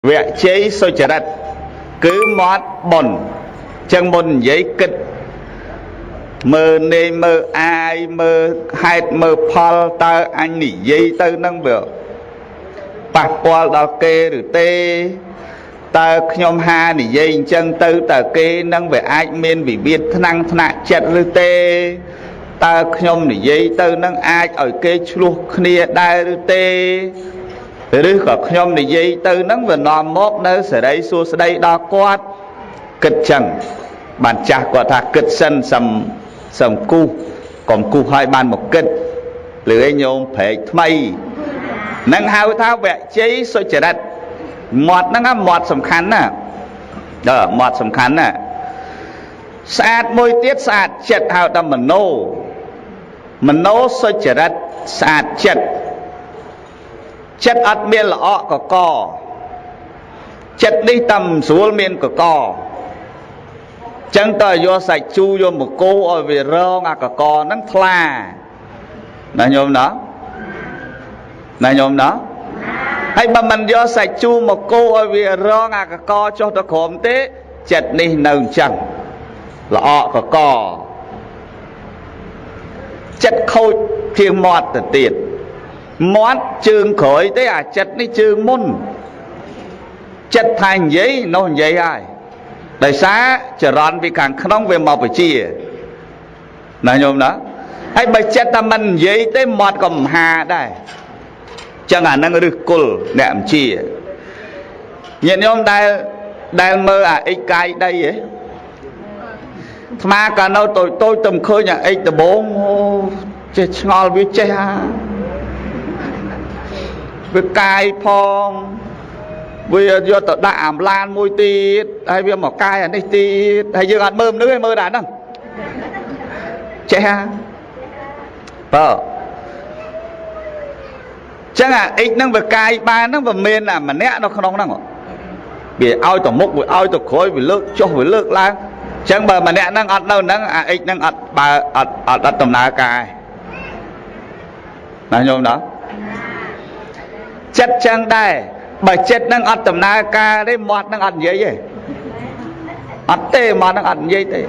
វជ័យសុចរិតគឺមាត់ប៉ុនចឹងមុននិយាយគិតមើលនាយមើលអាយមើលហេតុមើលផលតើអញនិយាយទៅនឹងវាប៉ះពាល់ដល់គេឬទេតើខ្ញុំហានិយាយអញ្ចឹងទៅតើគេនឹងវាអាចមានវិវាទថ្នាំងថ្នាក់ចិត្តឬទេតើខ្ញុំនិយាយទៅនឹងអាចឲ្យគេឆ្លោះគ្នាដែរឬទេឬក៏ខ្ញុំនិយាយទៅនឹងវានាំមកនៅសេរីសួស្តីដល់គាត់គិតចឹងបានចាស់គាត់ថាគិតសិនសំសំគូសកុំគូសឲ្យបានមកគិតឬឯញោមព្រែកថ្មីនឹងហៅថាវជ័យសុចរិតមាត់ហ្នឹងមាត់សំខាន់ណាដល់មាត់សំខាន់ណាស្អាតមួយទៀតស្អាតចិត្តហៅថាមโนមโนសុចរិតស្អាតចិត្តចិត្តអត់មានល្អក់កកចិត្តនេះតាមស្រួលមានកកចឹងតើយកសាច់ជូរយកមកគោឲ្យវារងអាកកហ្នឹងថ្លាណាញោមណាណាញោមណាហើយបើមិនយកសាច់ជូរមកគោឲ្យវារងអាកកចុះទៅក្រោមទេចិត្តនេះនៅអញ្ចឹងល្អក់កកចិត្តខូចជាងមាត់ទៅទៀតមាត់ជើងក្រោយទេអាចិត្តនេះជើងមុនចិត្តថានិយាយនោះនិយាយហើយដោយសារចរន្តពីខាងក្នុងវាមកបជាណាញោមណាហើយបើចិត្តតែមិននិយាយទេមាត់ក៏មហាដែរចឹងអានឹងឫសគល់អ្នកអំជាញាតិញោមដែលមើលអាអិចកាយដីហ៎អាត្មាកាលនៅតូចតូចទៅឃើញអាអិចដបងអូចេះឆ្ងល់វាចេះអាវាកាយផងវាយកទៅដាក់អាមឡានមួយទៀតហើយវាមកកាយអានេះទៀតហើយយើងអត់មើលមនុស្សទេមើលតែអាហ្នឹងចេះហាបើចឹងអាអ៊ិចហ្នឹងវាកាយបានហ្នឹងវាមានអាម្នាក់នៅក្នុងហ្នឹងវាឲ្យទៅមុខវាឲ្យទៅក្រោយវាលើកចុះវាលើកឡើងចឹងបើម្នាក់ហ្នឹងអត់នៅហ្នឹងអាអ៊ិចហ្នឹងអត់បើអត់អត់អត់ដំណើរការណាញោមណាចិត្តចឹងដែរបើចិត្តនឹងអត់ដំណើរការទេមាត់នឹងអត់និយាយទេអត់ទេមាត់នឹងអត់និយាយទេ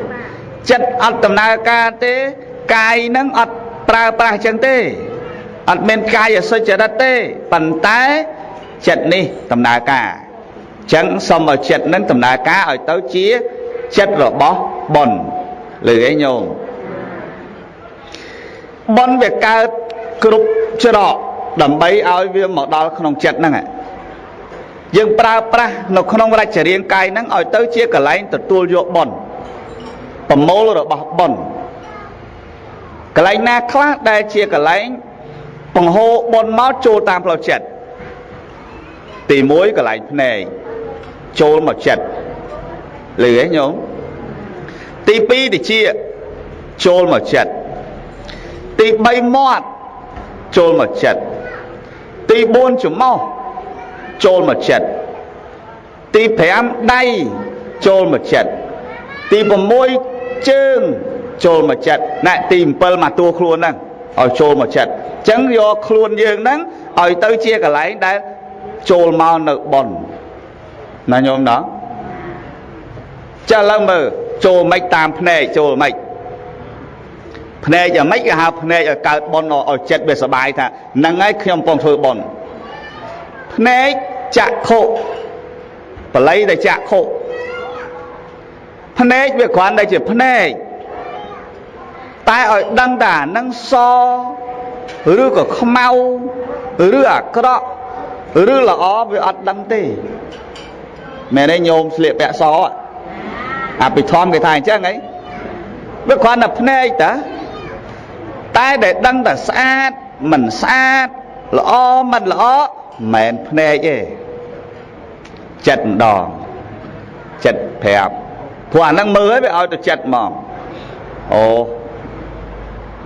ចិត្តអត់ដំណើរការទេកាយនឹងអត់ប្រើប្រាស់ចឹងទេអត់មានកាយអសុចរិតទេប៉ុន្តែចិត្តនេះដំណើរការចឹងសូមឲ្យចិត្តនឹងដំណើរការឲ្យទៅជាចិត្តរបស់បុណ្យឬឯញោមបុណ្យវាកើតគ្រប់ច្រកដើម្បីឲ្យវាមកដល់ក្នុងចិត្តហ្នឹងយើងប្រើប្រាស់នៅក្នុងរចរាងកាយហ្នឹងឲ្យទៅជាកន្លែងទទួលយកបុណ្យប្រមូលរបស់បុណ្យកន្លែងណាខ្លះដែលជាកន្លែងបង្ហូរបុណ្យមកចូលតាមផ្លូវចិត្តទី1កន្លែងភ្នែកចូលមកចិត្តឮទេញោមទី2តិចចូលមកចិត្តទី3មាត់ចូលមកចិត្តទី4ច្រមុះចូលមកចិត្តទី5ដៃចូលមកចិត្តទី6ជើងចូលមកចិត្តណែទី7មកតួខ្លួនហ្នឹងឲ្យចូលមកចិត្តអញ្ចឹងយកខ្លួនយើងហ្នឹងឲ្យទៅជាកន្លែងដែលចូលមកនៅបុណ្យណាញោមណាចាឥឡូវមើលចូលមិនតាមភ្នែកចូលមិនភ្នែកយ៉ាងម៉េចគេហៅភ្នែកឲ្យកើតបុណ្យឲ្យចិត្តវាសប្បាយថាហ្នឹងហើយខ្ញុំកំពុងធ្វើបុណ្យភ្នែកចក្ខុបល័យតែចក្ខុភ្នែកវាគ្រាន់តែជាភ្នែកតែឲ្យដឹងថាហ្នឹងសឬក៏ខ្មៅឬអាក្រក់ឬល្អវាអត់ដឹងទេមែនទេញោមស្លៀកពាក់សអភិធម្មគេថាអញ្ចឹងហីវាគ្រាន់តែភ្នែកតាតែដែលដឹងតែស្អាតមិនស្អាតល្អមិនល្អមិនភ្នែកទេចិត្តម្ដងចិត្តប្រាប់ព្រោះអាហ្នឹងមើលឲ្យវាឲ្យទៅចិត្តហ្មងអូ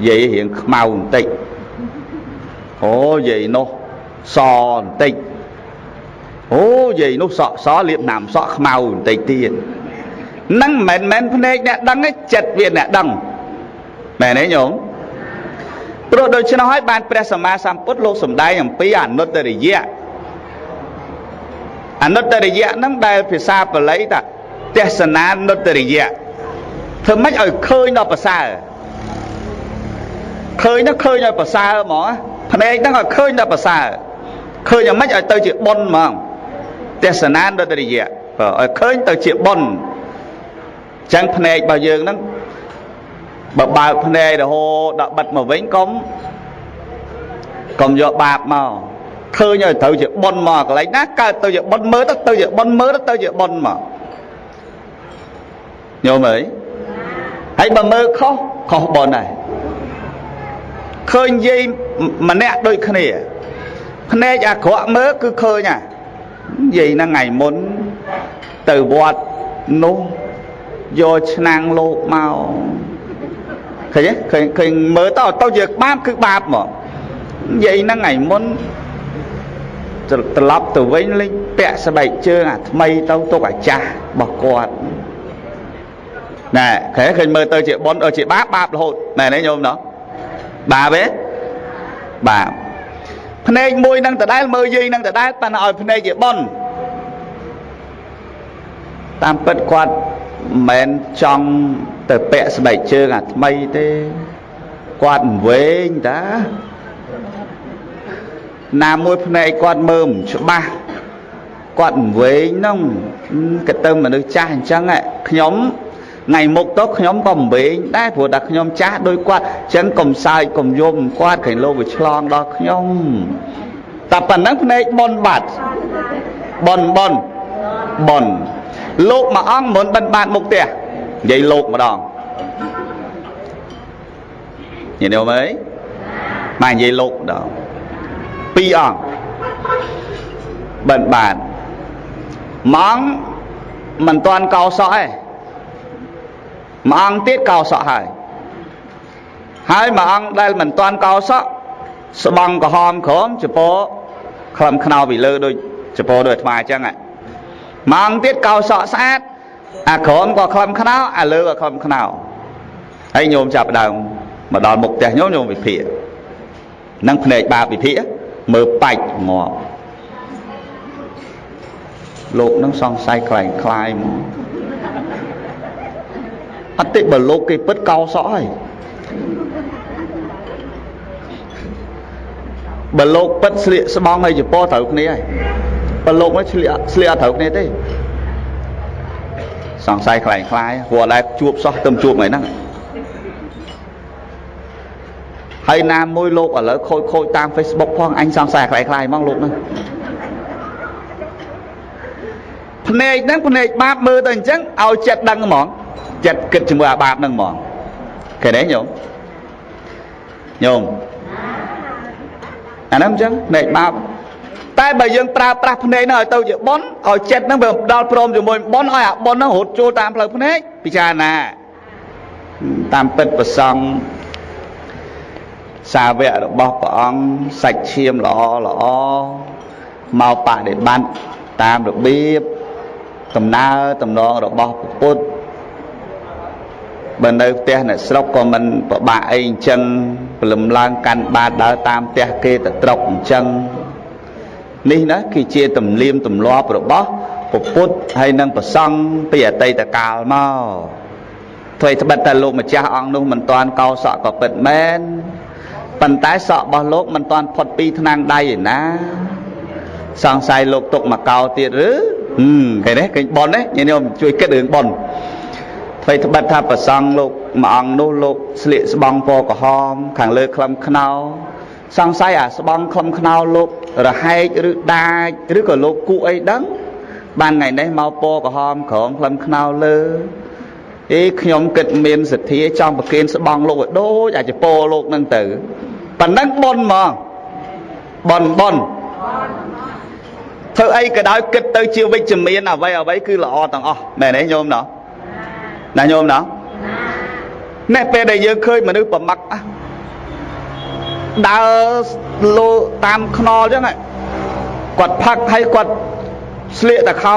យាយរៀងខ្មៅបន្តិចអូយាយនោះសបន្តិចអូយាយនោះសក់សលាបណាំសក់ខ្មៅបន្តិចទៀតហ្នឹងមិនមែនភ្នែកអ្នកដឹងទេចិត្តវាអ្នកដឹងមែនទេញោមព្រោះដូច្នោះហើយបានព្រះសម្មាសម្ពុទ្ធលោកសម្ដែងអំពីអនុត្តរិយៈអ អនុត្តរិយៈហ្នឹងដែលភាសាបាលីថាទស្សនានុត្តរិយៈធ្វើម៉េចឲ្យឃើញដល់ប្រសើរឃើញទៅឃើញឲ្យប្រសើរហ្មងភ្នែកហ្នឹងឲ្យឃើញដល់ប្រសើរឃើញយ៉ាងម៉េចឲ្យទៅជាបុណ្យហ្មងទស្សនានុត្តរិយៈឲ្យឃើញទៅជាបុណ្យអញ្ចឹងភ្នែករបស់យើងហ្នឹងបើបើកភ្នែករហូតដល់បិទមកវិញកុំយកបាបមកឃើញឲ្យត្រូវជាបុណ្យមកកន្លែងណាកើតទៅជាបុណ្យមើលទៅជាបុណ្យមើលទៅជាបុណ្យមកញោមអើយហើយបើមើលខុសខុសបុណ្យដែរឃើញយាយម្នាក់ដូចគ្នាភ្នែកអាក្រក់មើលគឺឃើញហ่ะយាយហ្នឹងថ្ងៃមុនទៅវត្តនោះយកឆ្នាំងលោកមកឃើញទេឃើញមើលទៅជាបាបគឺបាបមកយាយហ្នឹងថ្ងៃមុនត្រឡប់ទៅវិញលេងពាក់ស្បែកជើងអាថ្មីទៅទុកអាចាស់របស់គាត់ណែឃើញមើលទៅជាបុណ្យជាបាបបាបរហូតមែនទេញោមណោះបាបទេបាបភ្នែកមួយនឹងដដែលមើលយាយនឹងដដែលប៉ុន្តែឲ្យភ្នែកជាបុណ្យតាមពិតគាត់មិនមែនចង់ទៅពាក់ស្បែកជើងអាថ្មីទេគាត់វែងតាណាមួយភ្នែកគាត់មើលមិនច្បាស់គាត់វែងហ្នឹងក៏ទៅមនុស្សចាស់អញ្ចឹងខ្ញុំថ្ងៃមុខទៅខ្ញុំក៏វែងដែរព្រោះតែខ្ញុំចាស់ដូចគាត់អញ្ចឹងកុំសើចកុំយំគាត់ក្រែងលោកវាឆ្លងដល់ខ្ញុំតែប៉ុណ្ណឹងភ្នែកបុណ្យបាត់បុណ្យបុណ្យបុណ្យលោកមួយអង្គមុនបិណ្ឌបាតមុខផ្ទះនិយាយលោកម្ដងញាតិញោមអើយមកនិយាយលោកម្ដងពីរអង្គបិណ្ឌបាតមួយអង្គមិនទាន់កោសក់ទេមួយអង្គទៀតកោសក់ហើយហើយមួយអង្គដែលមិនទាន់កោសក់ស្បង់ក្រហមក្រមចពោខ្លឹមខ្នោពីលើដូចចពោដូចអាត្មាអញ្ចឹងមួយអង្គទៀតកោសក់ស្អាតអាក្រមក៏ខ្លឹមខ្នោអាលើក៏ខ្លឹមខ្នោហើយញោមចាប់ដើមមកដល់មុខផ្ទះញោមញោមវិភាគនឹងភ្នែកបាបវិភាគមើលបាច់ងាប់លោកនឹងសង្ស័យខ្លែងខ្លាយមកអត់ទេបើលោកគេពិតកោសក់ហើយបើលោកពិតស្លៀកស្បង់ហើយចពោត្រូវគ្នាហើយបើលោកនេះស្លៀកអត់ត្រូវគ្នាទេសង្ស័យខ្លែងខ្លាយព្រោះអត់ដែលជួបសោះទៅជួបថ្ងៃហ្នឹងហើយណាមួយលោកឥឡូវខូចតាម Facebook ផងអញសង្ស័យខ្លែងខ្លាយហ្មងលោកហ្នឹងភ្នែកហ្នឹងភ្នែកបាបមើលទៅអញ្ចឹងឲ្យចិត្តដឹងហ្មងចិត្តគិតជាមួយអាបាបហ្នឹងហ្មងឃើញទេញោមញោមអាហ្នឹងអញ្ចឹងភ្នែកបាបតែបើយើងប្រើប្រាស់ភ្នែកហ្នឹងឲ្យទៅជាបុណ្យឲ្យចិត្តហ្នឹងវាដល់ព្រមជាមួយបុណ្យឲ្យអាបុណ្យហ្នឹងរត់ចូលតាមផ្លូវភ្នែកពិចារណាតាមពិតប្រសង់សាវករបស់ព្រះអង្គសាច់ឈាមល្អល្អមកបដិបត្តិតាមរបៀបដំណើរតំណងរបស់ពុទ្ធបើនៅផ្ទះអ្នកស្រុកក៏មិនពិបាកអីអញ្ចឹងព្រលឹមឡើងកាន់បាតដើរតាមផ្ទះគេទៅត្រុកអញ្ចឹងនេះណាគឺជាទំនៀមទម្លាប់របស់ពុទ្ធហើយនឹងប្រសង់ពីអតីតកាលមកថ្មីត្បិតតែលោកម្ចាស់អង្គនោះមិនទាន់កោសក់ក៏ពិតមែនប៉ុន្តែសក់របស់លោកមិនទាន់ផុតពីថ្នាំងដៃឯណាសង្ស័យលោកទុកមកកោទៀតឬឃើញទេឃើញប៉ុនទេញាតិញោមជួយគិតរឿងប៉ុនថ្មីត្បិតថាប្រសង់លោកមួយអង្គនោះលោកស្លៀកស្បង់ពណ៌ក្រហមខាងលើខ្លឹមខ្នោសង្ស័យអាស្បង់ខ្លឹមខ្នោលោករហែកឬដាចឬក៏លោកគក់អីដឹងបានថ្ងៃនេះមកពណ៌ក្រហមក្រមខ្លឹមខ្នោលើអេខ្ញុំគិតមានសទ្ធាចង់ប្រគេនស្បង់លោកឲ្យដូចអាចពោលោកនឹងទៅប៉ុណ្ណឹងប៉ុនហ្មងប៉ុនប៉ុនធ្វើអីក៏ដោយគិតទៅជាវិជ្ជមានអ្វីអ្វីគឺល្អទាំងអស់មែនទេញោមណោះណាញោមណោះនេះពេលដែលយើងឃើញមនុស្សប្រមឹកដើរលោតាមខ្នល់អញ្ចឹងគាត់ផឹកហើយគាត់ស្លៀកតែខោ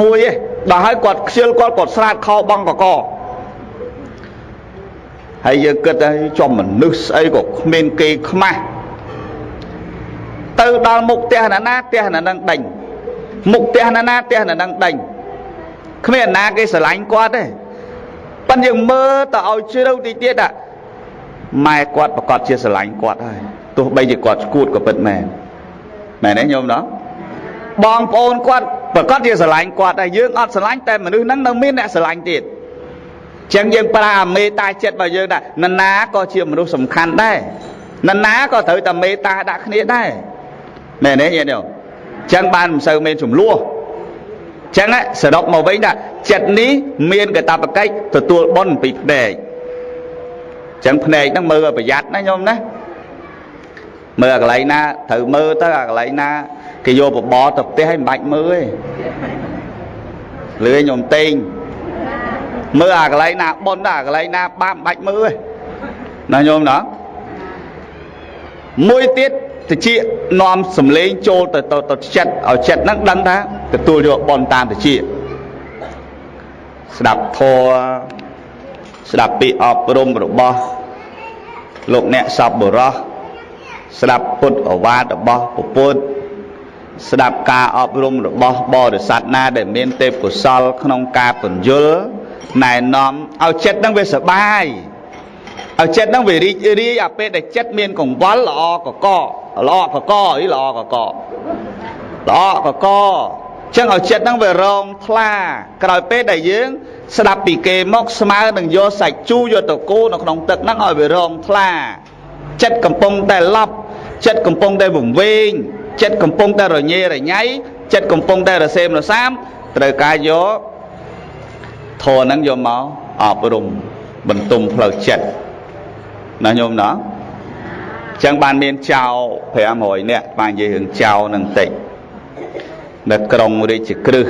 មួយឯងដល់ហើយគាត់ខ្ជិលគាត់ស្រាតខោបងកកហើយយើងគិតថាចំមនុស្សស្អីក៏គ្មានគេខ្មាស់ទៅដល់មុខផ្ទះណាណាផ្ទះណានឹងដេញ មុខផ្ទះណាណាផ្ទះណានឹងដេញគ្មានណាគេស្រឡាញ់គាត់ទេប៉ិនយើងមើលទៅឲ្យជ្រៅតិចទៀតអាម៉ែគាត់ប្រកាសជាស្រឡាញ់គាត់ហើយទោះបីជាគាត់ឈួតក៏ពិតមែនមែនទេញោមណោះបងប្អូនគាត់ប្រកាសជាស្រឡាញ់គាត់ដែរយើងអត់ស្រឡាញ់តែមនុស្សហ្នឹងនៅមានអ្នកស្រឡាញ់ទៀតចឹងយើងប្រើអាមេត្តាចិត្តរបស់យើងដែរនរណាក៏ជាមនុស្សសំខាន់ដែរនរណាក៏ត្រូវតែមេត្តាដាក់គ្នាដែរមែនទេញាតិញោមចឹងបានមិនសូវមានចំនួនចឹងសរុបមកវិញថាចិត្តនេះមានកាតព្វកិច្ចទទួលបុណ្យពីភ្នែកចឹងភ្នែកហ្នឹងមើលឲ្យប្រយ័ត្នណាញោមណាមើលអាកន្លែងណាត្រូវមើលទៅអាកន្លែងណាគេយកបបរទៅផ្ទះឲ្យមិនបាច់មើលទេលឿញោមតេងមើលអាកន្លែងណាបុណ្យអាកន្លែងណាបាបមិនបាច់មើលទេណាញោមណាមួយទៀតតិចនាំសំលេងចូលទៅទៅចិត្តឲ្យចិត្តហ្នឹងដឹងថាទទួលយកបុណ្យតាមតិចស្ដាប់ធម៌ស្ដាប់ពីអប់រំរបស់លោកអ្នកសពបុរសស្ដាប់ពុទ្ធឱវាទរបស់ពុទ្ធស្ដាប់ការអប់រំរបស់បរិស័ទណាដែលមានទេពកោសលក្នុងការពន្យល់ណែនាំឲ្យចិត្តហ្នឹងវាសប្បាយឲ្យចិត្តហ្នឹងវារីករាយអាពេលដែលចិត្តមានកង្វល់ល្អកកល្អកកអីល្អកកល្អកកចឹងឲ្យចិត្តហ្នឹងវារងថ្លាក្រោយពេលដែលយើងស្ដាប់ពីគេមកស្មើនឹងយកសាច់ជូរយកទៅគូនៅក្នុងទឹកហ្នឹងឲ្យវារងថ្លាចិត្តកំពុងតែឡប់ចិត្តកំពុងតែវង្វេងចិត្តកំពុងតែរញ៉េរញ៉ៃចិត្តកំពុងតែរសេមរសាមត្រូវការយកធម៌ហ្នឹងយកមកអប់រំបន្ទុំផ្លូវចិត្តណាញោមណាចឹងបានមានចៅ500នាក់បាននិយាយរឿងចៅនឹងតិចនៅក្រុងរាជក្រឹស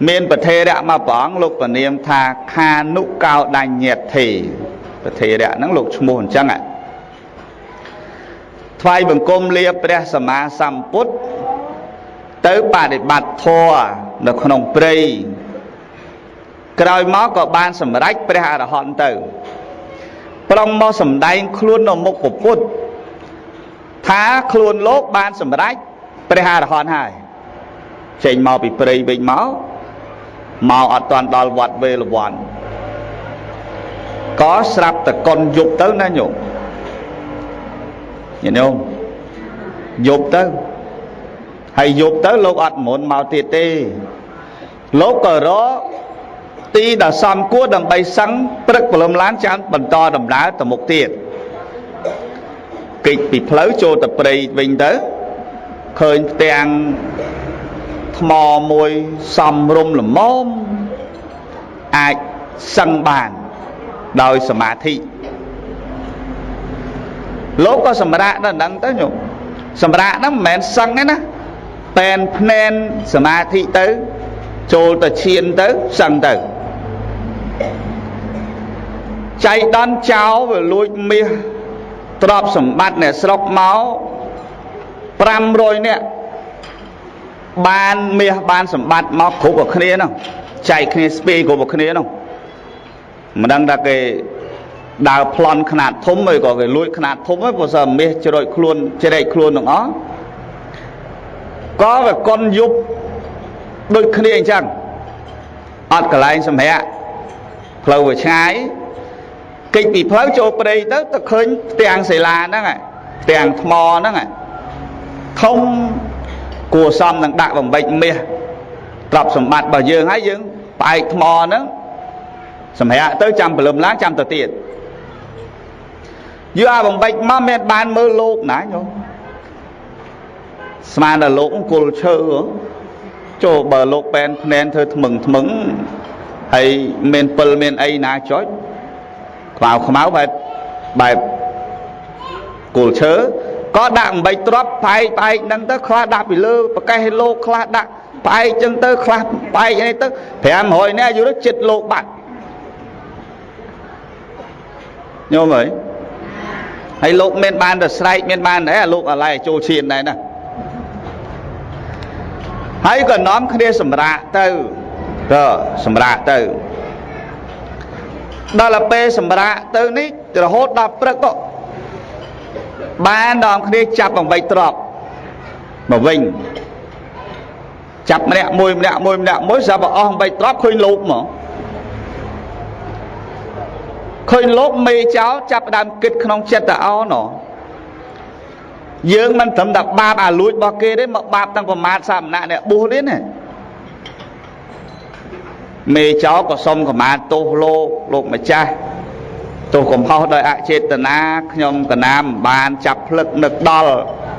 មានប្រធេរៈមកព្រះអង្គលោកពនាមថាខានុកោដញ្ញធេប្រធេរៈហ្នឹងលោកឈ្មោះអញ្ចឹងថ្វាយបង្គំលាព្រះសម្មាសម្ពុទ្ធទៅបដិបត្តិធម៌នៅក្នុងព្រៃក្រោយមកក៏បានសម្រេចព្រះអរហន្តទៅប្រុងមកសម្ដែងខ្លួននៅមុខពុទ្ធថាខ្លួនលោកបានសម្រេចព្រះអរហន្តហើយចេញមកពីព្រៃវិញមកអត់ទាន់ដល់វត្តវេលវ័នក៏ស្រាប់តកុនយប់ទៅណាញោមញាតិញោមយប់ទៅហើយយប់ទៅលោកអត់មុនមកទៀតទេលោកក៏រកទីដែលសំគួរដើម្បីសឹងព្រឹកព្រលឹមឡើងចាំបន្តដំណើរទៅមុខទៀតគេចពីផ្លូវចូលទៅព្រៃវិញទៅឃើញផ្ទាំងថ្មមួយសំរុំល្មមអាចសឹងបានដោយសមាធិលោកក៏សម្រាកដល់ហ្នឹងទៅញោមសម្រាកហ្នឹងមិនមែនសឹងទេណាតែនភ្នែនសមាធិទៅចូលទៅឈានទៅសឹងទៅចៃដន្យចោលវាលួចមាសទ្រព្យសម្បត្តិអ្នកស្រុកមក500នាក់បានមាសបានសម្បត្តិមកគ្រប់តែគ្នានោះចែកគ្នាស្ពាយគ្រប់តែគ្នានោះមិនដឹងថាគេដើរប្លន់ខ្នាតធំឬក៏គេលួចខ្នាតធំទេព្រោះសើមាសជ្រោចខ្លួនជ្រែកខ្លួនទាំងអស់ក៏វាកុនយប់ដូចគ្នាអញ្ចឹងអត់កន្លែងសម្រាកផ្លូវវាឆ្ងាយគេចពីផ្លូវចូលព្រៃទៅទៅឃើញផ្ទាំងសិលាហ្នឹងផ្ទាំងថ្មហ្នឹងធំគួរសមនឹងដាក់បំបិចមាសទ្រព្យសម្បត្តិរបស់យើងហើយយើងផ្អែកថ្មហ្នឹងសម្រាកទៅចាំព្រលឹមឡើងចាំទៅទៀតយកអាបំបិចមកមានបានមើលលោកណាញោមស្មានដល់លោកអង្គុលឈើចូលបើលោកប៉ែនភ្នែនធ្វើថ្មឹងថ្មឹងហើយមានពិលមានអីណាចុចខ្មៅខ្មៅបែបបែបគល់ឈើក៏ដាក់អំបីទ្របផ្អែកផ្អែកហ្នឹងទៅខ្លះដាក់ពីលើប្រកេះលោកខ្លះដាក់ផ្អែកចឹងទៅខ្លះផ្អែកនេះទៅ500នាក់យូរចិត្តលោកបាត់ញោមអើយហើយលោកមានបានទៅស្រែកមានបានដែរលោកអាឡ័យចូលឈានដែរណាហើយក៏នាំគ្នាសម្រាកទៅទៅសម្រាកទៅដល់ពេលសម្រាកទៅនេះរហូតដល់ព្រឹកទៅបាននាំគ្នាចាប់បំបីទ្រព្យមកវិញ ចាប់ម្នាក់មួយម្នាក់មួយម្នាក់មួយស្រាប់តែអស់8ទ្រព្យឃើញលោកហ្មងឃើញលោកមេចោលចាប់ដើមគិតក្នុងចិត្តតអោណយើងមិនត្រឹមតែបាបអាលួចរបស់គេទេមកបាបទាំងប្រមាថសាមណៈអ្នកបួសទៀតណាមេចោលក៏សុំកម្មាទោសលោកលោកម្ចាស់ទោសកំហុសដោយអចេតនាខ្ញុំកណាមិនបានចាប់ផ្លឹកនឹកដល់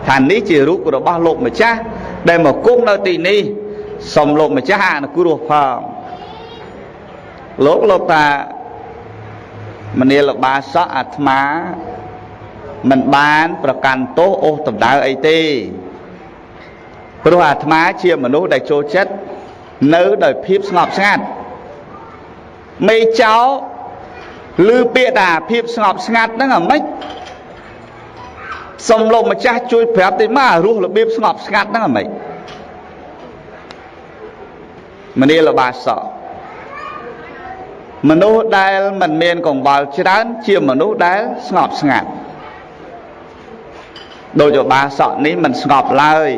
ថានេះជារូបរបស់លោកម្ចាស់ដែលមកគង់នៅទីនេះសូមលោកម្ចាស់អនុគ្រោះផងលោកថាមនាលបាសកអាត្មាមិនបានប្រកាន់ទោសអូសតម្ដៅអីទេព្រោះអាត្មាជាមនុស្សដែលចូលចិត្តនៅដោយភាពស្ងប់ស្ងាត់មេចោលឺពាក្យថាភាពស្ងប់ស្ងាត់ហ្នឹងអាម៉េចសូមលោកម្ចាស់ជួយប្រាប់តិចមករស់របៀបស្ងប់ស្ងាត់ហ្នឹងអាម៉េចមនាលបាសកមនុស្សដែលមិនមានកង្វល់ច្រើនជាមនុស្សដែលស្ងប់ស្ងាត់ដូចឧបាសកនេះមិនស្ងប់ឡើយ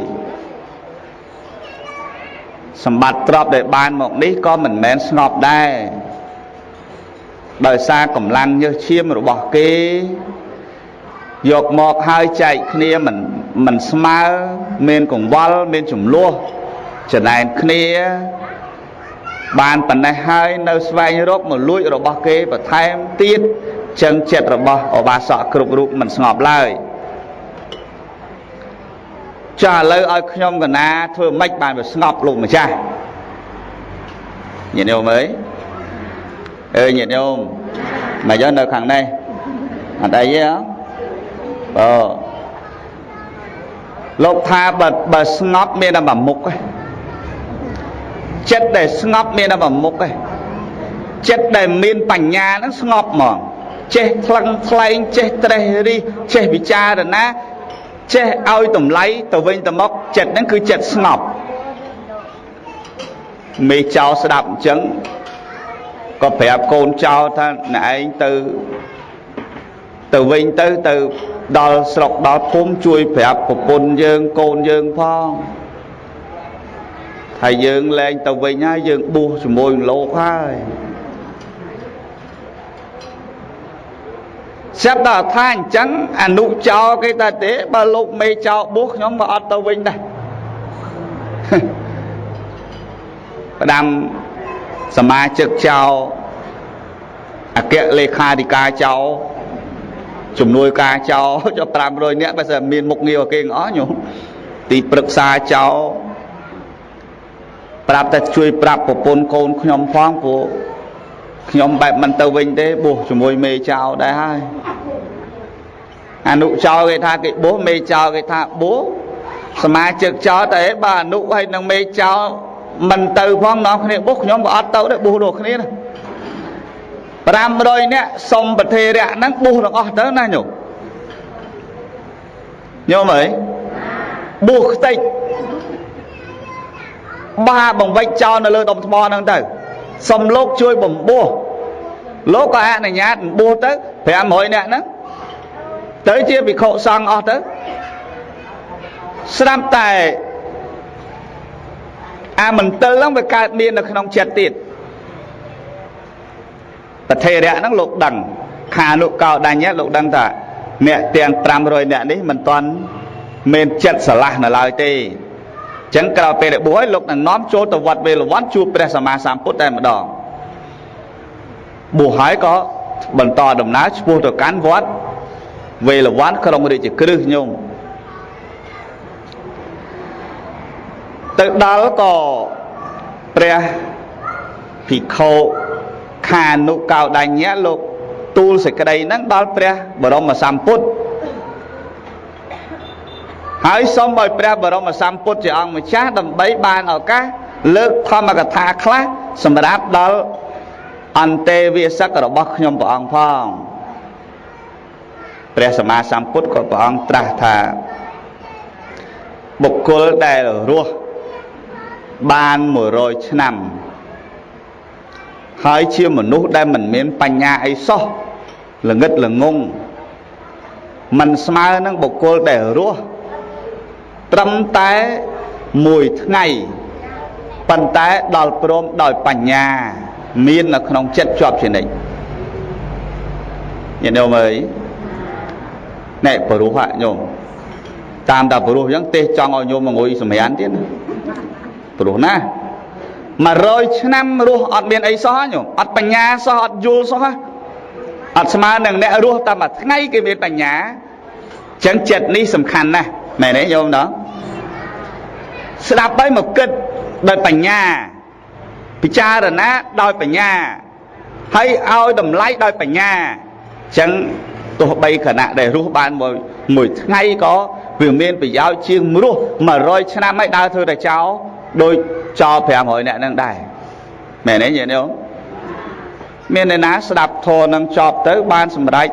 សម្បត្តិទ្រព្យដែលបានមកនេះក៏មិនមែនស្ងប់ដែរដោយសារកម្លាំងញើសឈាមរបស់គេយកមកហើយចែកគ្នាមិនស្មើមានកង្វល់មានចំនួនចំណែនគ្នាបានប៉ុណ្ណេះហើយនៅស្វែងរកមកលួចរបស់គេបន្ថែមទៀតចឹងចិត្តរបស់ឧបាសកគ្រប់រូបមិនស្ងប់ឡើយចាឥឡូវឲ្យខ្ញុំកណាធ្វើម៉េចបានវាស្ងប់លោកម្ចាស់ញាតិញោមអើយអើញាតិញោមមកយកនៅខាងនេះអត់អីទេហ៎បើលោកថាបើស្ងប់មានតែមួយមុខឯងចិត្តដែលស្ងប់មានតែមួយមុខឯងចិត្តដែលមានបញ្ញាហ្នឹងស្ងប់ហ្មងចេះថ្លឹងថ្លែងចេះត្រេះរិះចេះពិចារណាចេះឲ្យតម្លៃទៅវិញទៅមកចិត្តហ្នឹងគឺចិត្តស្ងប់មេចោស្ដាប់អញ្ចឹងក៏ប្រាប់កូនចោថាអ្នកឯងទៅវិញទៅដល់ស្រុកដល់ភូមិជួយប្រាប់ប្រពន្ធយើងកូនយើងផងហើយយើងលែងទៅវិញហើយយើងបួសជាមួយលោកហើយស្រាប់ដល់ថាអញ្ចឹងអនុចោគេថាទេបើលោកមេចោបួសខ្ញុំក៏អត់ទៅវិញដែរផ្ដាំសមាជិកចោអគ្គលេខាធិការចោជំនួយការចោចុះ500នាក់បើសិនមានមុខងារគេអស់ញោមទីប្រឹក្សាចោប្រាប់តែជួយប្រាប់ប្រពន្ធកូនខ្ញុំផងព្រោះខ្ញុំបែបមិនទៅវិញទេបួសជាមួយមេចោដែរហើយអនុចោគេថាគេបួសមេចោគេថាបួសសមាជិកចោតែបើអនុហើយនឹងមេចោមិនទៅផងនាំគ្នាបួសខ្ញុំក៏អត់ទៅដែរបួសដូចគ្នាណា500នាក់សុំប្រធេរៈហ្នឹងបួសទាំងអស់ទៅណាញោមញោមអើយបួសខ្ទេចបាបង្វិចចោលនៅលើដុំថ្មហ្នឹងទៅសុំលោកជួយបំបួសលោកក៏អនុញ្ញាតបួសទៅ500នាក់ហ្នឹងទៅជាភិក្ខុសង្ឃអស់ទៅស្រាប់តែអាមន្ទិលហ្នឹងវាកើតមាននៅក្នុងចិត្តទៀតប្រធេរៈហ្នឹងលោកដឹងខានុកោដញ្ញៈលោកដឹងថាអ្នកទាំង500នាក់នេះមិនទាន់មានចិត្តស្រឡះនៅឡើយទេអញ្ចឹងក្រោយពេលដែលបួសហើយលោកនឹងនាំចូលទៅវត្តវេលវ័នជួបព្រះសម្មាសម្ពុទ្ធតែម្ដងបួសហើយក៏បន្តដំណើរឆ្ពោះទៅកាន់វត្តវេលវ័នក្រុងរាជក្រឹសញោមទៅដល់ក៏ព្រះភិក្ខុខានុកោដញ្ញៈលោកទូលសេចក្តីហ្នឹងដល់ព្រះបរមសម្ពុទ្ធហើយសូមឲ្យព្រះបរមសម្ពុទ្ធជាអង្គម្ចាស់ដើម្បីបានឱកាសលើកធម្មកថាខ្លះសម្រាប់ដល់អន្តេវាសករបស់ខ្ញុំព្រះអង្គផងព្រះសម្មាសម្ពុទ្ធក៏ព្រះអង្គត្រាស់ថាបុគ្គលដែលរស់បាន100ឆ្នាំហើយជាមនុស្សដែលមិនមានបញ្ញាអីសោះល្ងឹតល្ងងមិនស្មើនឹងបុគ្គលដែលរស់ត្រឹមតែមួយថ្ងៃ ប៉ុន្តែដល់ព្រមដោយបញ្ញាមាននៅក្នុងចិត្តជាប់ជានិច្ចញាតិញោមអើយណែព្រោះហ่ะញោមតាមតាព្រោះអញ្ចឹងទេសចង់ឲ្យញោមមកងុយសម្រានទៀតណាព្រោះណា100ឆ្នាំរស់អត់មានអីសោះញោមអត់បញ្ញាសោះអត់យល់សោះអត់ស្មើនឹងអ្នករស់តែមួយថ្ងៃគេមានបញ្ញាអញ្ចឹងចិត្តនេះសំខាន់ណាស់មែនទេញោមណោះស្ដាប់ហើយមកគិតដោយបញ្ញាពិចារណាដោយបញ្ញាហើយឲ្យតម្លៃដោយបញ្ញាអញ្ចឹងទោះបីខណៈដែលរស់បានមួយថ្ងៃក៏វាមានប្រយោជន៍ជាងរស់100ឆ្នាំហើយដើរធ្វើតែចោលដូចចោល500នាក់នឹងដែរមែនទេញាតិញោមមានអ្នកណាស្ដាប់ធម៌នឹងចប់ទៅបានសម្រេច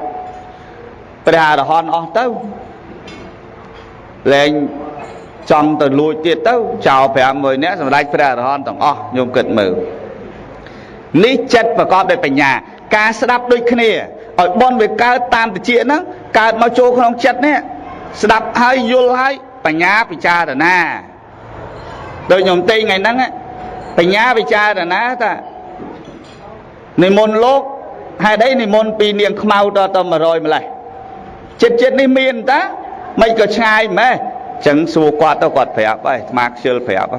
ព្រះអរហន្តអស់ទៅលែងចង់ទៅលួចទៀតទៅចោល500នាក់សម្រេចព្រះអរហន្តទាំងអស់ញោមគិតមើលនេះចិត្តប្រកបដោយបញ្ញាការស្ដាប់ដូចគ្នាឲ្យបនវាកើតតាមតិចហ្នឹងកើតមកចូលក្នុងចិត្តនេះស្ដាប់ហើយយល់ហើយបញ្ញាពិចារណាដូចខ្ញុំទេថ្ងៃហ្នឹងបញ្ញាពិចារណាថានិមន្តលោកហេតុអីនិមន្តពីនាងខ្មៅដល់ទៅ100ម្លេះចិត្តនេះមានតាមិនក៏ឆ្ងាយម៉េះចឹងសួរគាត់ទៅគាត់ប្រាប់ហើយអាត្មាខ្ជិលប្រាប់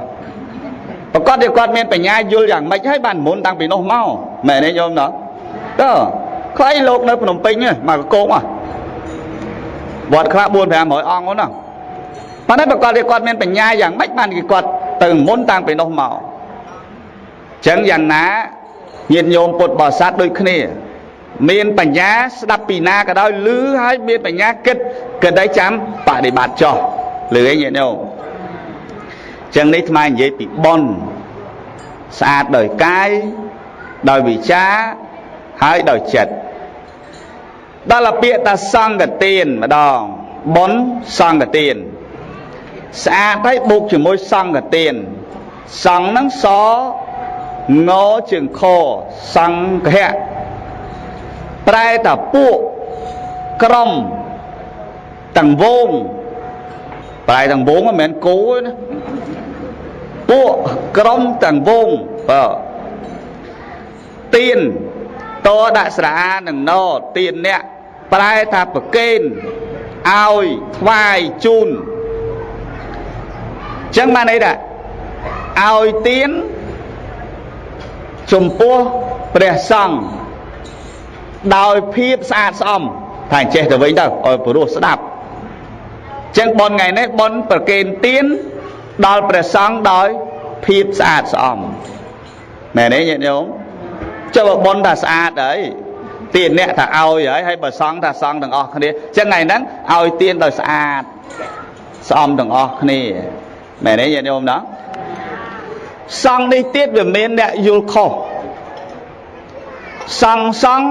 ប្រកាសជាគាត់មានបញ្ញាយល់យ៉ាងម៉េចហើយបានមុនតាំងពីនោះមកមែនទេញោមណោះតើខ្លៃលោកនៅភ្នំពេញមកកកោកវត្តខ្លះ4 500អង្គហ្នឹងប៉ុន្តែប្រកាសជាគាត់មានបញ្ញាយ៉ាងម៉េចបានគេគាត់ទៅមុនតាំងពីនោះមកចឹងយ៉ាងណាញាតិញោមពុទ្ធបរិស័ទដូចគ្នាមានបញ្ញាស្ដាប់ពីណាក៏ដោយឮហើយមានបញ្ញាគិតគិតឲ្យចាំបដិបត្តិចោះឮឯងញាតិញោមចឹងនេះអាត្មានិយាយពីបុណ្យស្អាតដោយកាយដោយវិចារហើយដោយចិត្តដល់ពាក្យថាសង្ឃទានម្ដងបុណ្យសង្ឃទានស្អាតហើយបូកជាមួយសង្ឃទានសង្ឃហ្នឹងសងជើងខសង្ឃៈប្រែថាពួកក្រុមទាំងវងប្រែទាំងវងមិនមែនគោទេណាពួកក្រុមទាំងវងបើទានតដាក់ស្រអានឹងណទានអ្នកប្រែថាប្រកេនឲ្យថ្វាយជូនចឹងបានន័យថាឲ្យទានចំពោះព្រះសង្ឃដោយភាពស្អាតស្អំថាអញ្ចេះទៅវិញទៅឲ្យព្រោះស្ដាប់ចឹងបុណ្យថ្ងៃនេះបុណ្យប្រគេនទានដល់ព្រះសង្ឃដោយភាពស្អាតស្អំមែនទេញាតិញោមចុះបើបុណ្យថាស្អាតហើយទានអ្នកថាឲ្យហើយហើយបើសង្ឃថាសង្ឃទាំងអស់គ្នាចឹងថ្ងៃហ្នឹងឲ្យទានដោយស្អាតស្អំទាំងអស់គ្នាមែនទេញាតិញោមណាសង្ឃនេះទៀតវាមានអ្នកយល់ខុសសង្ឃសង្ឃ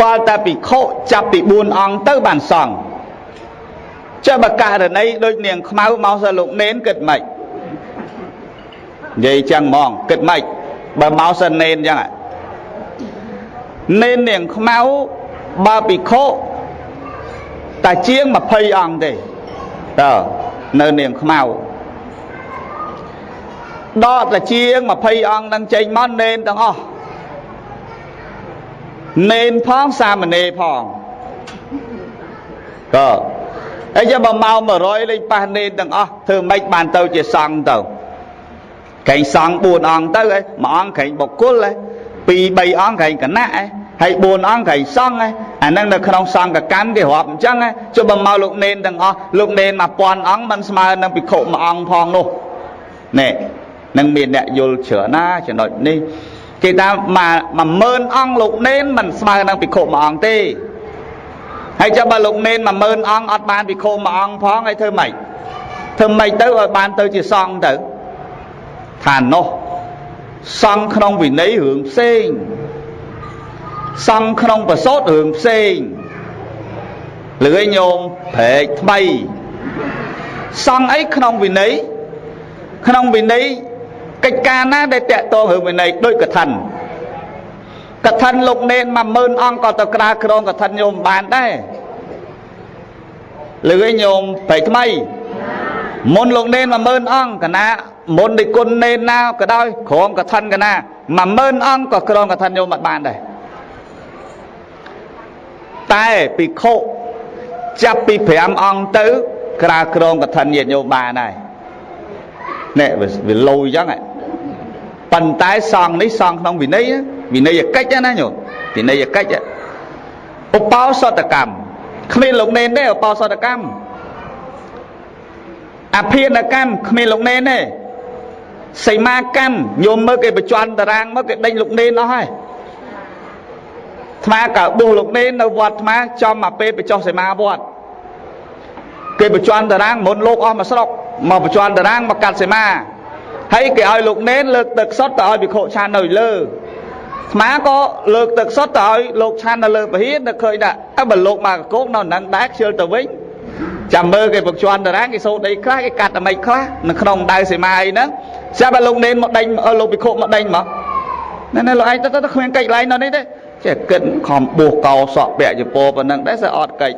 តើតែភិក្ខុចាប់ពី4អង្គទៅបានសង្ឃចុះបើករណីដូចនាងខ្មៅមកសលោកនេនគិតម៉េចនិយាយចឹងហ្មងគិតម៉េចបើមកសិននេនចឹងនេននាងខ្មៅបើភិក្ខុតែជាង20អង្គទេតើនៅនាងខ្មៅដកតែជាង20អង្គនឹងចេញមកនេនទាំងអស់នេនផងសាមណេរផងក៏អីចឹងបើមក100លេងប៉ះនេនទាំងអស់ធ្វើម៉េចបានទៅជាសង្ឃទៅក្រែងសង្ឃ4អង្គទៅហីមួយអង្គក្រែងបុគ្គលហី2 3អង្គក្រែងគណៈហីហើយ4អង្គក្រែងសង្ឃហីអាហ្នឹងនៅក្នុងសង្ឃកម្មគេរាប់អញ្ចឹងចុះបើមកលោកនេនទាំងអស់លោកនេន1000អង្គមិនស្មើនឹងភិក្ខុមួយអង្គផងនោះនេះនឹងមានអ្នកយល់ច្រើនណាចំណុចនេះគេថា10000អង្គលោកនេនមិនស្មើនឹងភិក្ខុមួយអង្គទេហើយចុះបើលោកនេន10000អង្គអត់បានភិក្ខុមួយអង្គផងហើយធ្វើម៉េចធ្វើម៉េចទៅឲ្យបានទៅជាសង្ឃទៅថានោះសង្ឃក្នុងវិន័យរឿងផ្សេងសង្ឃក្នុងប្រសូតរឿងផ្សេងលឿយញោមព្រែកថ្មីសង្ឃអីក្នុងវិន័យក្នុងវិន័យកិច្ចការណាដែលតាក់ទងរឿងវិន័យដូចកឋិនកឋិនលោកនេន10000អង្គក៏ទៅក្រាលក្រងកឋិនញោមបានដែរលឿយញោមព្រែកថ្មីមុនលោកនេន10000អង្គកណា មុននៃគុណនេនណាក៏ដោយក្រងកឋិនកណា10000អង្គក៏ក្រងកឋិនញោមអត់បានដែរតែភិក្ខុចាប់ពី5អង្គទៅក្រាលក្រងកឋិនញាតិញោមបានហើយនេះវាលយចឹងប៉ុន្តែសង្ឃនេះសង្ឃក្នុងវិន័យវិន័យកិច្ចណាញោមវិន័យកិច្ចឧបោសថកម្មគ្មានលោកនេនទេឧបោសថកម្មអភិនកម្មគ្មានលោកនេនទេសីមាកម្មញោមមើលគេបញ្ជាន់តារាងមកគេដេញលោកនេនអស់ហើយអាត្មាក៏បួសលោកនេននៅវត្តអាត្មាចំមកពេលបញ្ចុះសីមាវត្តគេបញ្ជាន់តារាងមុនលោកអស់មួយស្រុកមកបញ្ជាន់តារាងមកកាត់សីមាហើយគេឲ្យលោកនេនលើកទឹកសុទ្ធទៅឲ្យភិក្ខុឆាននៅលើអាត្មាក៏លើកទឹកសុទ្ធទៅឲ្យលោកឆាននៅលើពហិននៅឃើញថាអើបើលោកមកកកោកនៅនឹងដែរខ្ជិលទៅវិញចាំមើលគេបញ្ជាន់តារាងគេសូត្រអីខ្លះគេកាត់អីខ្លះនៅក្នុងដៅសីមាអីហ្នឹងចាំបើលោកនេនមកដេញលោកភិក្ខុមកដេញមកណែលោកឯងទៅគ្មានកិច្ចកន្លែងនៅនេះទេចេះគិតខំបួសកោសក់ពាក់ចពោប៉ុណ្ណឹងដែរសើអត់កិច្ច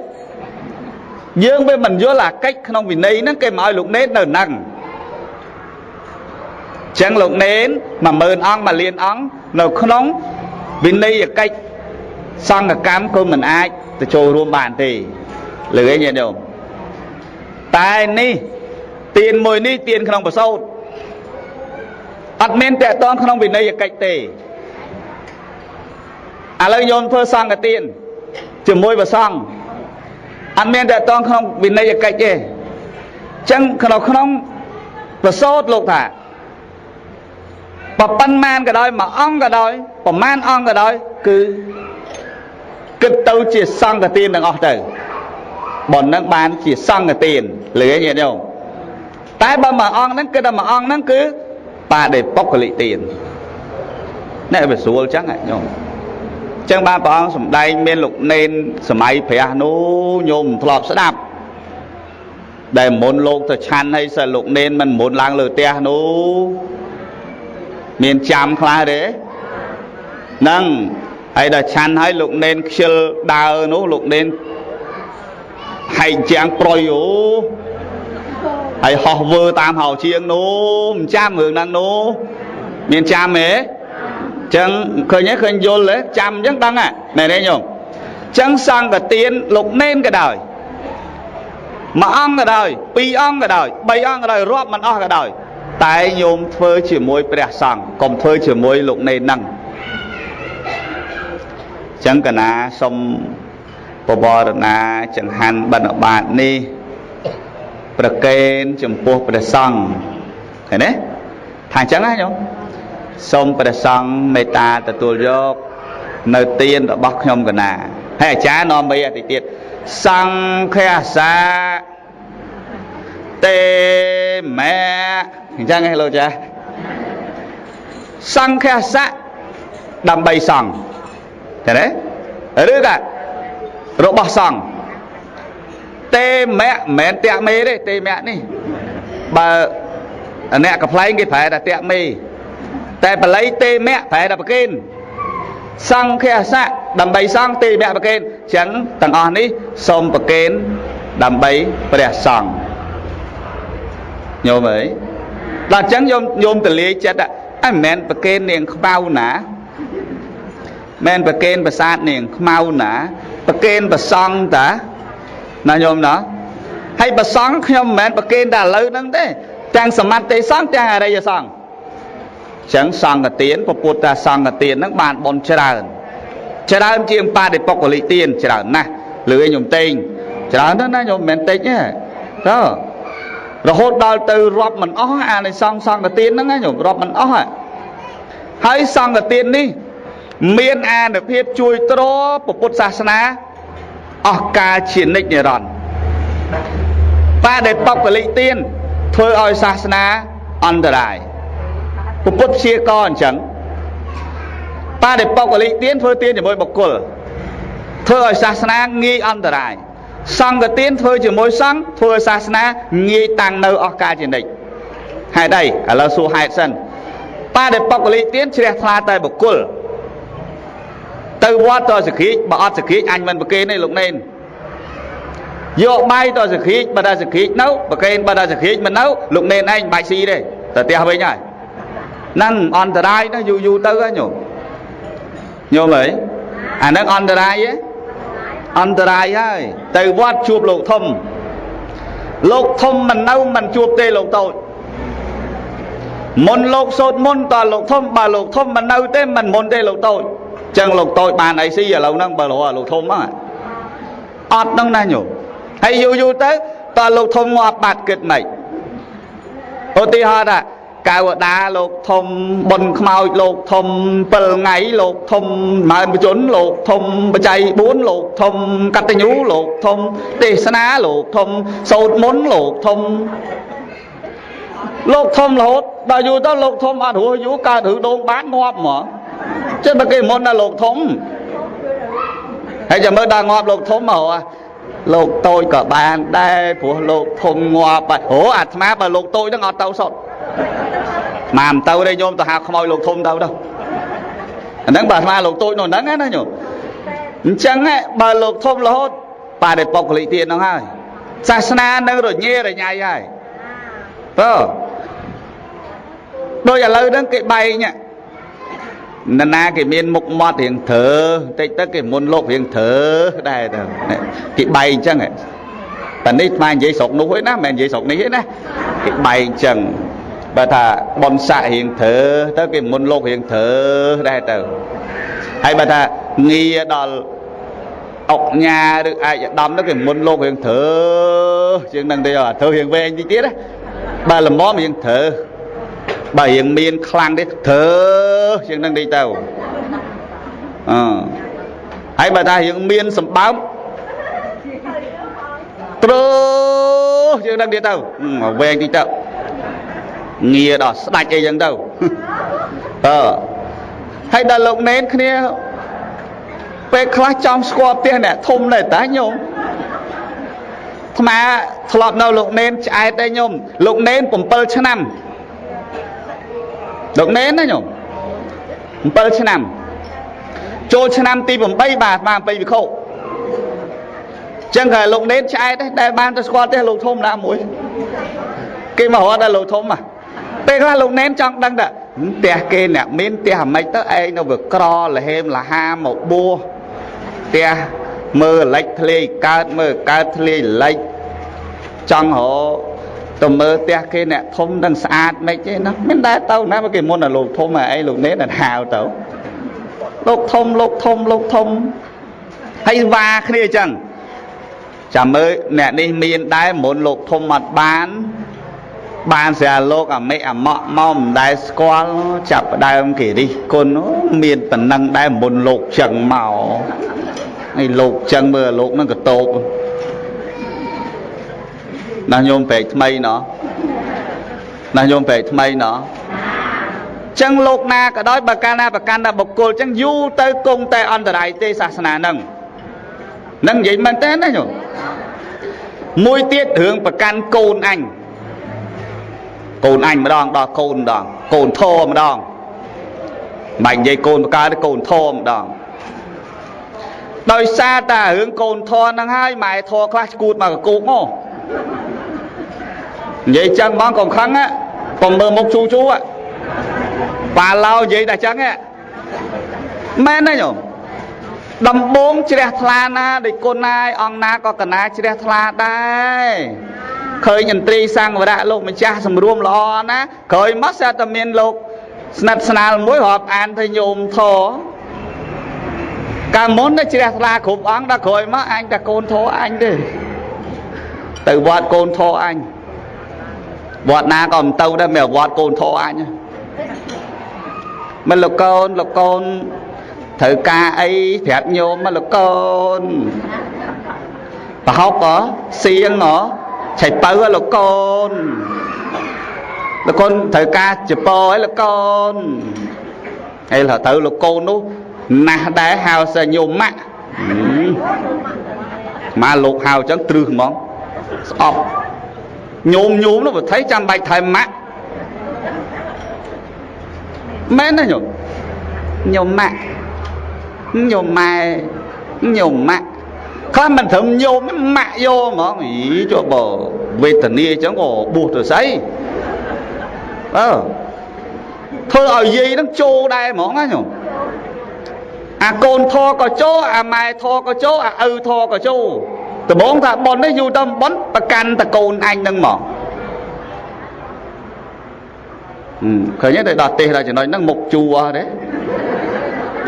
យើងវាមិនយល់អាកិច្ចក្នុងវិន័យហ្នឹងគេមកឲ្យលោកនេននៅហ្នឹងចឹងលោកនេន10000អង្គ1លានអង្គនៅក្នុងវិន័យកិច្ចសង្ឃកម្មក៏មិនអាចទៅចូលរួមបានទេលើឯងញាតិញោមតែនេះទានមួយនេះទានក្នុងប្រសូតអត់មានតកតងក្នុងវិន័យកិច្ចទេឥឡូវញោមធ្វើសង្ឃទានជាមួយព្រះសង្ឃអត់មានតកតងក្នុងវិន័យកិច្ចទេចឹងក្នុងប្រសូតលោកថាប៉ុន្មានក៏ដោយមួយអង្គក៏ដោយប្រមាណអង្គក៏ដោយគឺគិតទៅជាសង្ឃទានទាំងអស់ទៅប៉ុណ្ណឹងបានជាសង្ឃទានលឺញាតិញោមតែបើមួយអង្គហ្នឹងគិតថាមួយអង្គហ្នឹងគឺបាដិបុគ្គលិទាននេះវាស្រួលចឹងញោមចឹងបានព្រះអង្គសម្ដែងមានលោកនេនសម័យព្រះនោះញោមមិនធ្លាប់ស្ដាប់ដែលមុនលោកទៅឆាន់ហើយសិលោកនេនមិនមុនឡើងលើផ្ទះនោះមានចាំខ្លះទេហ្នឹងហើយដល់ឆាន់ហើយលោកនេនខ្ជិលដើរនោះលោកនេនហែកជាងប្រុយអូហើយហោះវើតាមហៅជាងនោះមិនចាំរឿងហ្នឹងនោះមានចាំទេចឹងឃើញទេឃើញយល់ទេចាំអញ្ចឹងដឹងហ่ะណែនេះញោមចឹងសង្ឃទានលោកនេនក៏ដោយមួយអង្គក៏ដោយពីរអង្គក៏ដោយបីអង្គក៏ដោយរាប់មិនអស់ក៏ដោយតែញោមធ្វើជាមួយព្រះសង្ឃកុំធ្វើជាមួយលោកនេនហ្នឹងចឹងកណាសុំបវរណាចង្ហាន់បិណ្ឌបាតនេះប្រកេនចំពោះព្រះសង្ឃឃើញទេថាអញ្ចឹងណាញោមសូមព្រះសង្ឃមេត្តាទទួលយកនៅទានរបស់ខ្ញុំកណាហើយអាចារ្យនាំមេអតិទៀតសង្ឃសាទេមៈអញ្ចឹងឯងលោកចាសង្ឃសៈដើម្បីសង្ឃឃើញទេឬក៏របស់សង្ឃទេមៈមិនមែនតាក់មេទេទេមៈនេះបើអ្នកកំប្លែងគេប្រែថាតាក់មេតែបល័យទេមៈប្រែថាប្រគេនសង្ឃសៈដើម្បីសង្ឃទេមៈប្រគេនអញ្ចឹងទាំងអស់នេះសូមប្រគេនដើម្បីព្រះសង្ឃញោមអើយដល់អញ្ចឹងញោមទលាយចិត្តអីមិនមែនប្រគេននាងខ្មៅណាមិនប្រគេនប្រាសាទនាងខ្មៅណាប្រគេនព្រះសង្ឃតាណាញោមណាហើយព្រះសង្ឃខ្ញុំមិនមែនប្រគេនតែឥឡូវហ្នឹងទេទាំងសមត្ថទេសង្ឃទាំងអរិយសង្ឃចឹងសង្ឃទានពពុទ្ធតាសង្ឃទានហ្នឹងបានបុណ្យច្រើនច្រើនជាងបដិបុគ្គលិទានច្រើនណាស់លឺញោមតេងច្រើនណាស់ណាញោមមិនមែនតិចទេតើរហូតដល់ទៅរាប់មិនអស់អានិសង្សសង្ឃទានហ្នឹងណាញោមរាប់មិនអស់ហើយសង្ឃទាននេះមានអានុភាពជួយទ្រពុទ្ធសាសនាអស់កាលជានិច្ចនិរន្តរ៍បដិបុគ្គលិទានធ្វើឲ្យសាសនាអន្តរាយពុទ្ធព្យាករអញ្ចឹងបដិបុគ្គលិទានធ្វើទានជាមួយបុគ្គលធ្វើឲ្យសាសនាងាយអន្តរាយសង្ឃទានធ្វើជាមួយសង្ឃធ្វើឲ្យសាសនាងាយតាំងនៅអស់កាលជានិច្ចហេតុអីឥឡូវសួរហេតុសិនបដិបុគ្គលិទានជ្រះថ្លាតែបុគ្គលទៅវត្តតសក្រីបើអត់សក្រីអញមិនប្រគេនទេលោកនេនយកបាយតសក្រីបើដល់សក្រីនៅប្រគេនបើដល់សក្រីមិននៅលោកនេនឯងបាច់ស៊ីទេ ទៅផ្ទះវិញហើយហ្នឹងអន្តរាយណាស់យូរយូរទៅហ៎ញោមញោមអើយអាហ្នឹងអន្តរាយហ៎អន្តរាយហើយទៅវត្តជួបលោកធំលោកធំមិននៅមិនជួបទេលោកតូចមុនលោកសូត្រមុនតលោកធំបើលោកធំមិននៅទេមិនមុនទេលោកតូចចឹងលោកតូចបានអីស៊ីឥឡូវហ្នឹងបើរកលោកធំហ្នឹងអត់ហ្នឹងណាញោមហើយយូរយូរទៅតលោកធំងាប់បាត់គិតម៉េចឧទាហរណ៍ថាកៅដាលោកធំបុណ្យខ្មោចលោកធំ7ថ្ងៃលោកធំម៉ើនបជនលោកធំបច្ច័យ4លោកធំកតញ្ញូលោកធំទេសនាលោកធំសូត្រមន្តលោកធំលោកធំរហូតដល់យូរទៅលោកធំអត់រស់យូរកើតឬដងបានងាប់ហ្មងចិត្តបើគេមុនដល់លោកធំហើយចាំមើលដល់ងាប់លោកធំមកលោកតូចក៏បានដែរព្រោះលោកធំងាប់ហើយអូអាត្មាបើលោកតូចហ្នឹងអត់ទៅសុទ្ធមកមិនទៅទេញោមទៅហៅខ្មោចលោកធំទៅទៅអាហ្នឹងបើអាត្មាលោកតូចនោះហ្នឹងណាញោមអញ្ចឹងបើលោកធំរហូតបដិបុគ្គលិទៀតហ្នឹងហើយសាសនានឹងរញ៉េរញ៉ៃហើយបើដូចឥឡូវហ្នឹងគេបែងនរណាគេមានមុខមាត់រៀងត្របន្តិចទៅគេមុនលោករៀងត្រដែរទៅគេបែងអញ្ចឹងតែនេះអាត្មានិយាយស្រុកនោះឯណាមិនមែននិយាយស្រុកនេះទេណាគេបែងអញ្ចឹងបើថាបុណ្យស័ក្តិរៀងត្រទៅគេមុនលោករៀងត្រដែរទៅហើយបើថាងារដល់អុកញ៉ាឬឯកឧត្តមទៅគេមុនលោករៀងត្រជាងហ្នឹងទេអត់ត្ររៀងវែងតិចទៀតណាបើល្មមរៀងត្របើរៀងមានខ្លាំងទេត្រជាងហ្នឹងតិចទៅអឺហើយបើថារៀងមានសម្បើមត្រជាងហ្នឹងទៀតទៅវែងតិចទៅងារដល់ស្ដាច់អីចឹងទៅអឺហើយដល់លោកណេនគ្នាពេលខ្លះចង់ស្គាល់ផ្ទះអ្នកធំដែរតាញោមអាត្មាធ្លាប់នៅលោកណេនឆ្អែតដែរញោមលោកណេន7ឆ្នាំលោកណេនណាញោម7ឆ្នាំចូលឆ្នាំទី8បាទអាត្មាពេញវិខុចឹងក៏លោកណេនឆ្អែតដែរបានទៅស្គាល់ផ្ទះលោកធំណាមួយគេមករត់ដល់លោកធំហ៎ពេលខ្លះលោកណេនចង់ដឹងថាផ្ទះគេអ្នកមានផ្ទះអាម៉េចទៅឯងនៅវាក្រលហេមលហាមកបួសផ្ទះមើលលិចធ្លាយកើតមើលកើតធ្លាយលិចចង់រកទៅមើលផ្ទះគេអ្នកធំនឹងស្អាតមិនទេណាមិនដែរទៅណាគេមុនដល់លោកធំឯងលោកណេនដល់ហាវទៅលោកធំលោកធំលោកធំហើយវ៉ាគ្នាអញ្ចឹងចាំមើលអ្នកនេះមានដែរមុនលោកធំអត់បានបានស្រាលោកអាមេអាម៉ក់មកមិនដែលស្គាល់ចាប់ដើមគេរិះគន់មានប៉ុណ្ណឹងដែរមុនលោកចឹងមកនេះលោកចឹងមើលលោកហ្នឹងក៏តោបណាញោមប្រែកថ្មីណោះណាញោមប្រែកថ្មីណោះចឹងលោកណាក៏ដោយបើកាលណាប្រកាន់ដល់បុគ្គលចឹងយូរទៅគង់តែអន្តរាយទេសាសនាហ្នឹងនឹងនិយាយមែនទេណាញោមមួយទៀតរឿងប្រកាន់កូនអញកូនអញម្ដងដល់កូនម្ដងកូនធរម្ដងមិននិយាយកូនបកើតកូនធរម្ដងដោយសារតែរឿងកូនធរហ្នឹងហើយម៉ែធរខ្លះឈួតមកកគោកមកនិយាយចឹងហ្មងកុំខឹងកុំមើលមុខជូជូប៉ាឡោនិយាយតែចឹងមែនទេញោមដំបងជ្រះថ្លាណាដោយគុណណាយអង្គណាក៏កណាជ្រះថ្លាដែរឃើញឥន្ទ្រីសង្វរៈលោកម្ចាស់សម្រួមល្អណាក្រោយមកស្អាតតែមានលោកស្និទ្ធស្នាលមួយរាប់អានទៅញោមធរកាលមុនទៅជ្រះថ្លាគ្រប់អង្គដល់ក្រោយមកអញតែកូនធរអញទេទៅវត្តកូនធរអញវត្តណាក៏មិនទៅដែរមានវត្តកូនធរអញមិនលោកកូនលោកកូនត្រូវការអីប្រាប់ញោមមកលោកកូនប្រហុកហ៎សៀងហ៎ឆៃពៅលោកកូនលោកកូនត្រូវការចពោអីលោកកូនហើយត្រូវលោកកូននោះណាស់ដែរហៅសញោមម៉ាក់មកលោកហៅអញ្ចឹងទ្រឹសហ្មងស្អប់ញោមញោមនោះបើថៃចាំបាច់ថែមម៉ាក់មែនទេញោមញោមម៉ាក់ញោមម៉ែញោមម៉ាក់ខ្លះមិនត្រឹមញោមម៉ាក់យកហ្មងអីចុះបើវេទនាអញ្ចឹងក៏បួសទៅស្អី អើធ្វើឲ្យយាយនឹងចូលដែរហ្មងណាញោមអាកូនធក៏ចូលអាម៉ែធក៏ចូលអាឪធក៏ចូលដំបងថាប៉ុននេះយូរទៅប៉ុនប្រកាន់តកូនអញនឹងមកឃើញទេដល់ទេសដល់ចំណុចហ្នឹងមុខជួអស់ទេ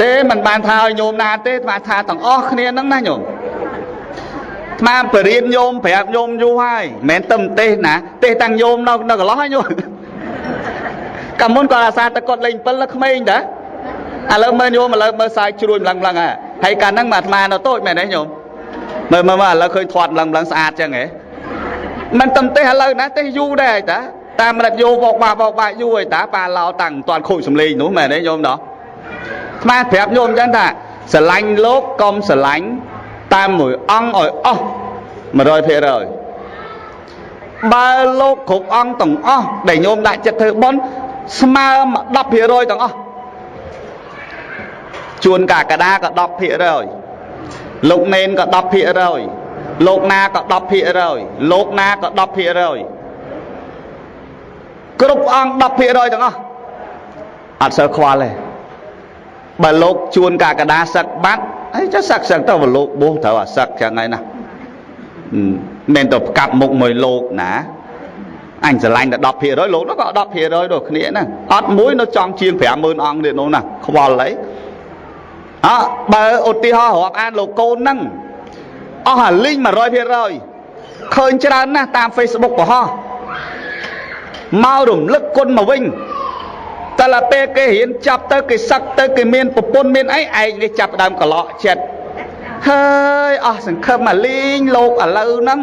ទេមិនបានថាឲ្យញោមណាទេអាថាទាំងអស់គ្នាហ្នឹងណាញោមអាត្មាបរៀនញោមប្រាប់ញោមយូរហើយមិនមែនតែទេសណាទេសតាំងញោមនៅកន្លោះហើយញោមកាលមុនគាត់អាសាតែគាត់លេង7ក្មេងតាឥឡូវមើលញោមឥឡូវមើលសាយជ្រួយម្លឹងម្លឹងហើយហើយកាលហ្នឹងមកអាត្មានៅតូចមែនទេញោមមើលមើលឥឡូវឃើញធាត់ម្លឹងម្លឹងស្អាតចឹងហ៎មិនតែទេសឥឡូវណាទេសយូរដែរហើយតាតាមរត់យោបោកបាបោកបាយូរហើយតាប៉ាឡោតាំងមិនទាន់ខូចសំលេងនោះមែនទេញោមដោះអាត្មាប្រាប់ញោមចឹងថាស្រឡាញ់លោកកុំស្រឡាញ់តាមមួយអង្គឲ្យអស់100%បើលោកគ្រប់អង្គទាំងអស់ដែលញោមដាក់ចិត្តធ្វើបុណ្យស្មើ10%ទាំងអស់ជួនកកដាក៏10%លោកនេនក៏10%លោកណាក៏10%លោកណាក៏10%គ្រប់អង្គ10%ទាំងអស់អត់សូវខ្វល់ទេបើលោកជួនកកដាសឹកបាត់ហើយចុះសឹកសឹកទៅបើលោកបួសត្រូវអាសឹកចឹងហើយណាមិនទៅផ្កាប់មុខមួយលោកណាអញស្រឡាញ់តែ10%លោកនោះក៏10%ដូចគ្នាណាអត់មួយនៅចង់ជាង50000អង្គទៀតនោះណាខ្វល់អីអើបើឧទាហរណ៍រាប់អានលោកកូនហ្នឹងអស់អាលីង100%ឃើញច្រើនណាស់តាម Facebook បង្ហោះមករំលឹកគុណមកវិញតែឡាពេលគេរៀនចាប់ទៅគេសឹកទៅគេមានប្រពន្ធមានអីឯងនេះចាប់ដើមកឡក់ចិត្តហើយអស់សង្ឃឹមអាលីងលោកឥឡូវហ្នឹង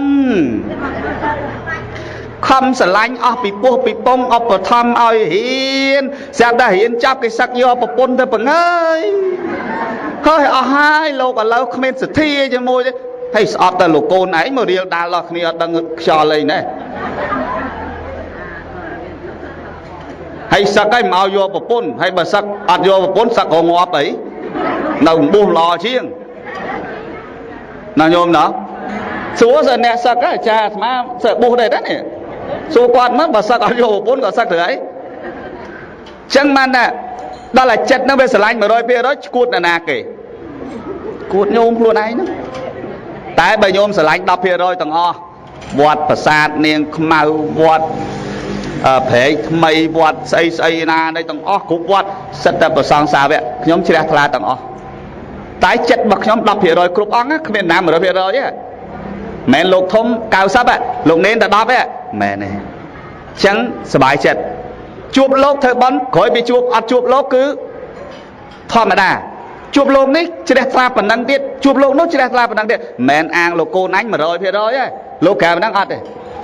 ខំស្រឡាញ់អស់ពីពោះពីពងឧបត្ថម្ភឲ្យរៀនស្រាប់តែរៀនចាប់គេសឹកយកប្រពន្ធទៅបង្ើយហើយអស់ហើយលោកឥឡូវគ្មានសទ្ធាជាមួយទេហើយស្អប់តែលោកកូនឯងមករៀលដាល់ដល់គ្នាអត់ដឹងខ្យល់អីណែហើយសឹកហើយមកយកប្រពន្ធហើយបើសឹកអត់យកប្រពន្ធសឹកក៏ងាប់អីនៅបួសល្អជាងណាញោមណាសួរសិនអ្នកសឹកអាចារ្យអាត្មាសឹកបួសដែរតានេះសួរគាត់មកបើសឹកអត់យកប្រពន្ធក៏សឹកទៅអីចឹងបានថាដល់តែចិត្តហ្នឹងវាស្រឡាញ់100%ឈួតណានាគេគួតញោមខ្លួនឯងហ្នឹងតែបើញោមស្រឡាញ់10%ទាំងអស់វត្តប្រាសាទនាងខ្មៅវត្តព្រែកថ្មីវត្តស្អីស្អីណានេះទាំងអស់គ្រប់វត្តសិតតែប្រសងសាវកខ្ញុំជ្រះថ្លាទាំងអស់តែចិត្តរបស់ខ្ញុំ10%គ្រប់អង្គគ្មានណា100%ទេមិនលោកធំ90លោកនេនតែ10ទេមែនទេអញ្ចឹងសប្បាយចិត្តជួបលោកធ្វើបន់ក្រោយពីជួបអត់ជួបលោកគឺធម្មតាជួបលោកនេះជ្រះថ្លាប៉ុណ្ណឹងទៀតជួបលោកនោះជ្រះថ្លាប៉ុណ្ណឹងទៀតមិនអាងលោកកូនអញ100%ទេលោកក្រៅប៉ុណ្ណឹងអត់ទេ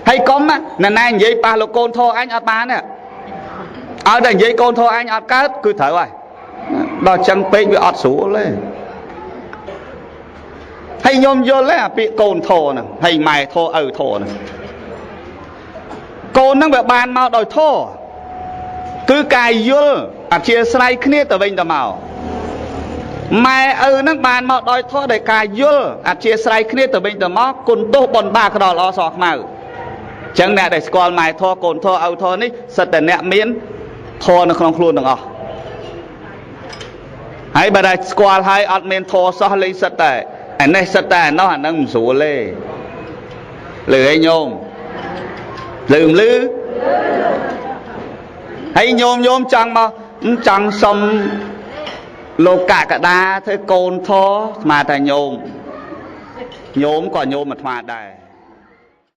ហើយកុំណាណានិយាយប៉ះលោកកូនធអញអត់បានទេឲ្យតែនិយាយកូនធអញអត់កើតគឺត្រូវហើយដល់ចឹងពេកវាអត់ស្រួលទេហើយញោមយល់ទេអាពាក្យកូនធហ្នឹងហើយម៉ែធឪធហ្នឹងកូនហ្នឹងវាបានមកដោយធគឺការយល់អធិស្ឋានគ្នាទៅវិញទៅមកម៉ែឪហ្នឹងបានមកដោយធដោយការយល់អធិស្ឋានគ្នាទៅវិញទៅមកគុណទោសបុណ្យបាក្តោល្អសខ្មៅចឹងអ្នកដែលស្គាល់ម៉ែធកូនធឪធនេះសិតតែអ្នកមានធនៅក្នុងខ្លួនទាំងអស់ហើយបើតែស្គាល់ហើយអត់មានធសោះលេងសិតតែអានេះសិតតែអានោះអានឹងមិនស្រួលទេលឺឯងញោមលឺលឺហើយញោមញោមចង់មកចង់សុំលោកកកដាធ្វើកូនធស្មាថាញោមញោមក៏ញោមអាត្មាដែរ